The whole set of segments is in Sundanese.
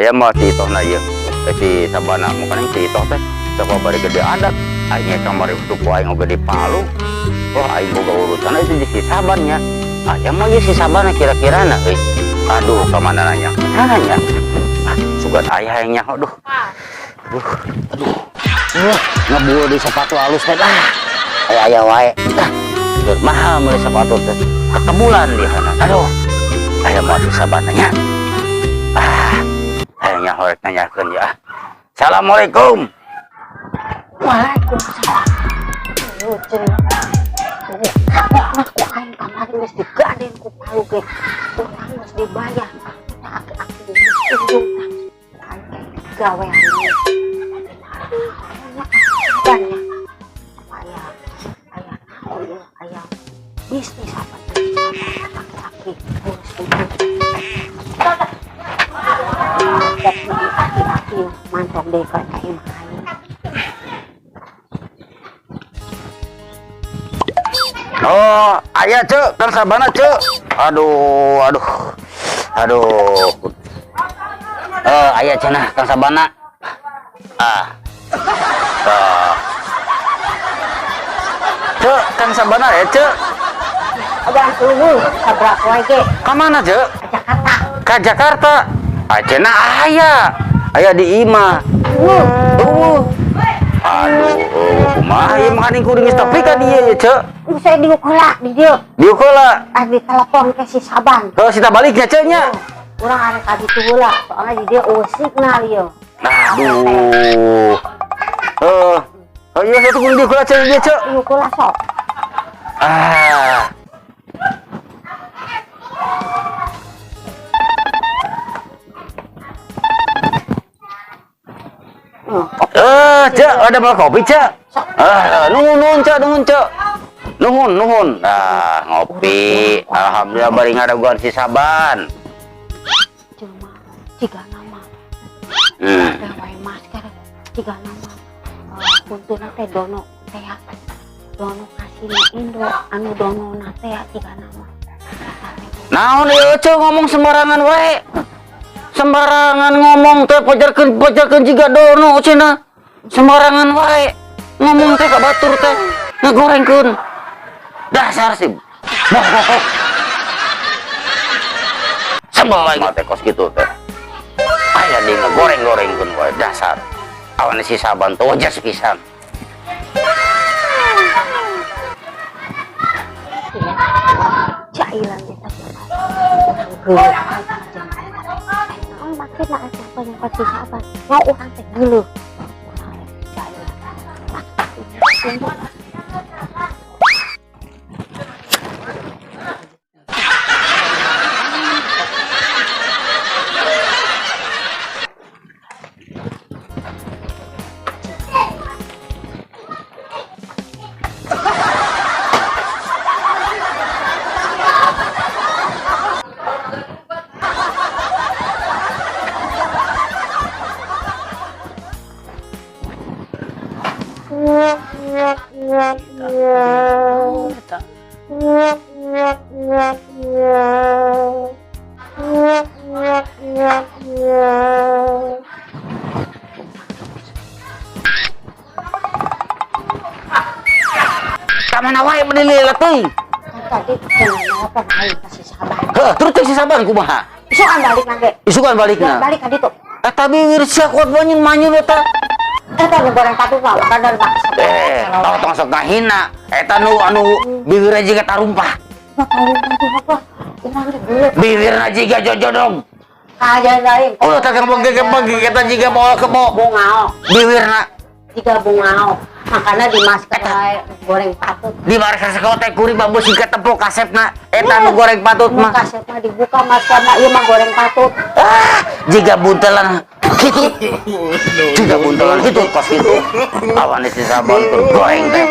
Aya mah si Itoh na ieu. Si Sabana mukanya si Itoh teh coba bari gede adat. Aing kamari suku aing oge di Palu. Wah, aing boga urusan itu di si Sabannya. Aya mah ieu si Sabana kira-kira na euy. Aduh, ka mana nanya? Nanya. Ah, sugan aya yang nyaho aduh. Aduh, aduh. Wah, ngebul di sepatu halus teh ah. Aya aya wae. Ah, keur mahal meuli sepatu teh. Ketemulan di sana. Aduh. Aya mah si Sabana nya. Ah, aya nyaho rek nanyakeun ya. Assalamualaikum. Waalaikumsalam. Kapok ku aing kamari geus digaden ku Palu ge. Utang geus dibayar. Tah aki-aki geus untung tah. Aing teh gawean ieu. Nya aya aya naon ieu, aya bisnis apa teh aki-aki geus untung. Kapok aki-aki mantap deui ka imah aing. Oh, aya Cek, Kang Sabana Cek. Aduh, aduh. Aduh. Eh, aya cenah Kang Sabana. Ah. Tah. Cek, Kang Sabana ya, Cek. Abang eueuh sabrak wae ge. Ka mana, Cek? Ka Jakarta. Ka Jakarta. Ah, cenah aya. Aya di imah. Eueuh. Aduh, kumaha ieu mah kuring geus tepi ka dieu ya, Cek. Saya diuk heula di dieu. Diuk heula. Ah, di telepon ke si Saban. Heuh, sita baliknya Cek nya. Urang arek ka ditu heula, soalnya di dieu eueuh signal ieu. Aduh. Heuh. Oh iya, satu kuring diuk heula Cek dieu, Cek. Diuk heula sok. Ah. Eh, Cek, ada mau kopi, Cek? Ah, nuhun, nuhun, Cek, nuhun, Cek. Nuhun, nuhun. Nah, ngopi. Alhamdulillah bari ngadaguan si Saban. Cuma jiga nama. Teh wae masker jiga nama. Buntuna teh dono teh. Dono kasih Indo anu dono na teh jiga nama. Naon ieu Cek ngomong sembarangan wae. Sembarangan ngomong teh pajarkeun pajarkeun jiga dono cenah. Sembarangan wae. Ngomong teh ka batur teh ngagorengkeun. Dasar sih. Bohong. Sebel lagi teh kos kitu teh. Aya di ngagoreng-gorengkeun wae dasar. Awan si Saban teh wajas pisan. Jailan eta urang geuleuh. Naon maksudna eta nyokot si Saban? Mau urang teh geuleuh. Jailan. Ka mana wae meuni lila teuing? Tadi cenah nelpon aing ka si Saban. Heuh, terus teh si Saban kumaha? Isukan balik na ge. Isukan balikna. Balik ka ditu. Eta bibir sia kuat manyun manyun eta. Eta nu goreng patut mah kadar maksa. Eh, tong tong sok ngahina. Eta nu anu bibirna jiga tarumpah. Tarumpah urang teh geuleuh. Bibirna jiga jojodong. Kaja lain. Oh, tak kang bengke bengke eta jiga bawa ke bawa. Bungao. Bibirna jiga bungao. Makanya di masker wae goreng patut. Di masker sekolah teh kuring bambu singkat tepok kasepna. Eta nu goreng patut mah. Kasepna dibuka maskerna ieu mah goreng patut. Ah, jiga buntelan kitu. Jiga buntelan kitu kos kitu. Awan si Saban keur goreng teh.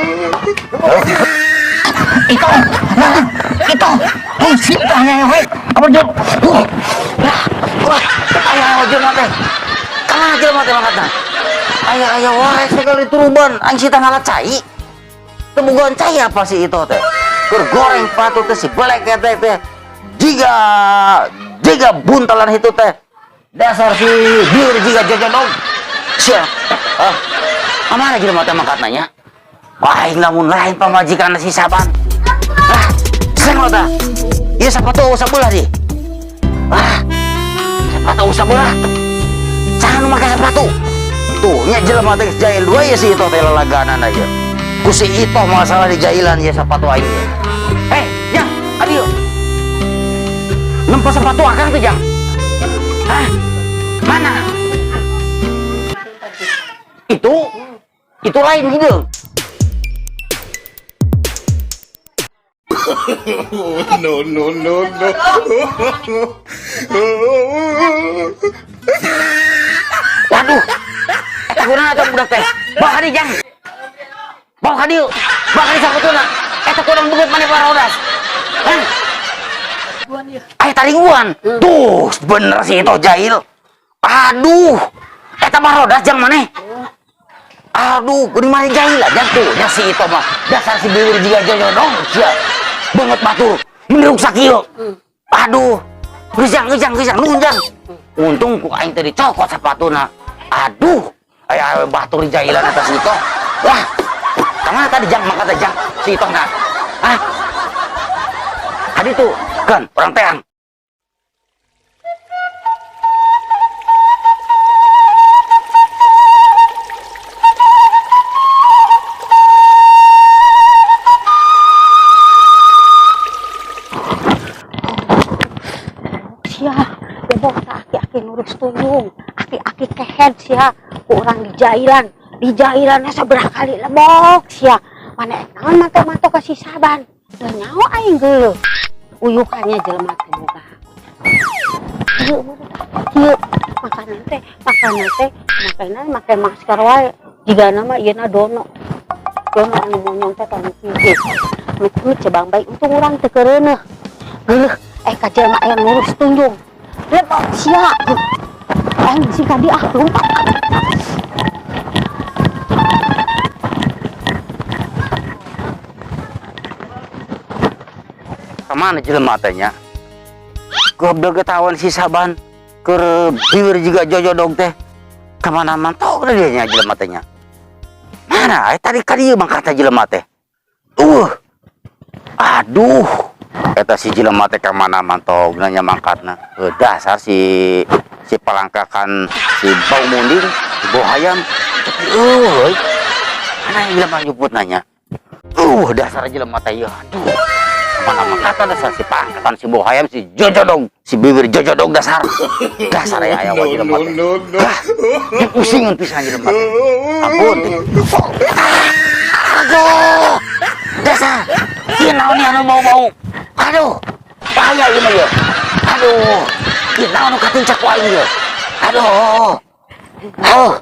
Itu. Itu. Oh, sip aya we. Apa jauh? Wah, aya jelema teh. Kamana jelema teh mangkatna? Aya aya wae sekali turuban aing sita ngala cai. Teu bogaan cai apa sih itu teh? Keur goreng patut teh si belek teh teh. Jiga jiga buntalan itu teh. Dasar si biur jiga jojodog. Sia. Ah. Kamana jelema teh mangkatna nya? Aing lamun lain pamajikan si Saban. Ah, senglo tah. Ieu sapatu sabelah di. Ah. Sepatu sabelah. Saha nu make sepatu? Tuh, nya jelema teh jahil dua ya si Ito teh lalaganan aja. Ku si Ito masalah di jailan ya sepatu aing ye. Eh, Jang, adio. Nempo sepatu akang tuh, Jang. Hah? Mana? Itu? Itu lain gitu. No, no, no, no. Waduh. Eta kunaon atuh budak teh? Bawa ka dieu, Jang. Bawa ka dieu. Bawa ka dieu sapatuna. Eta kurang beungeut maneh parodas. Hah? Aya taringguan. Tuh, bener sih itu jahil. Aduh. Eta barodas jang maneh. Aduh, kudu maneh jahil aja tuh. Nya si itu mah dasar si biwir jiga jojodong sia. Beungeut batur, menderuk sakieu. Aduh. Geus jang, geus jang, geus jang, nuhun jang. Untung ku aing teh dicokot sapatuna. Aduh, aya awewe batur di jahilan eta si Itoh. Wah. Kamana tadi jang mangkat teh jang si Itoh na? Hah? Tadi tuh kan orang teang. Sia, bebok aki-aki nurus tunjung, aki-aki kehed sia, ku urang di jailan, di jailan sabaraha kali lebok sia. Mana naon manto-manto ka si Saban. Teu nyaho aing geuleuh. Uyukannya jelema teh boga. Ieu ieu makanan teh, makanan teh, makanan make masker wae. Jigana mah ieuna dono. Dono anu monyong teh tong kieu. Nu kulit cebang baik untung urang teu keureuneuh. Geuleuh ka jelema aya nurus tunjung. Lebok sia. Aing sih ka dieu ah lumpat. Kamana jelema teh nya? Goblok ketahuan si Saban keur biwir juga jojodog teh. Kamana mantok dia nya jelema teh nya? Mana aya tadi ka dieu mangkat jelema teh? Aduh. Eta si jelema teh kamana mantogna nya mangkatna? Dasar si palangkakan si bau munding, si bau hayam. Tapi euy. Mana jelema nyuputna nya? Dasar jelema teh ieu. Aduh. Mana mangkatan dasar si pangkatan si bau hayam si jojodog, si bibir jojodog dasar. Dasar aya aya wae jelema teh. No, no, no. Hah, dipusingan pisan jelema teh. Ampun. Aduh. Dasar. Ieu naon ieu anu bau-bau? Aduh. Bahaya ieu mah ieu. Aduh. Ieu naon nu katincak ku aing ieu? Aduh. Aduh.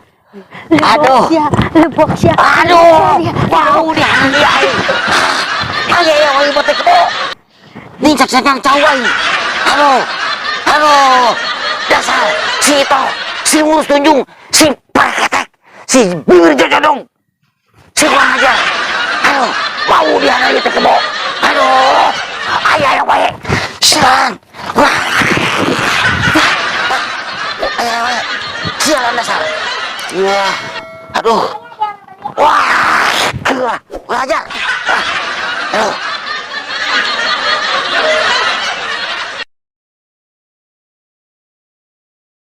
Aduh. Lebok sia, lebok sia. Aduh. Bau di hati aing. Aya aya wae teh kebo. Nincak sangang cau aing. Aduh. Aduh. Dasar si Ito, si ngurus tunjung, si parketek, si bibir jojodong. Si kurang ajar. Aduh, bau di hati teh kebo. Aduh. Aya aya wae. Sialan. Wah. Aya wae. Sialan dasar. Iya. Aduh. Wah. Gila. Kurang ajar. Ah. Aduh.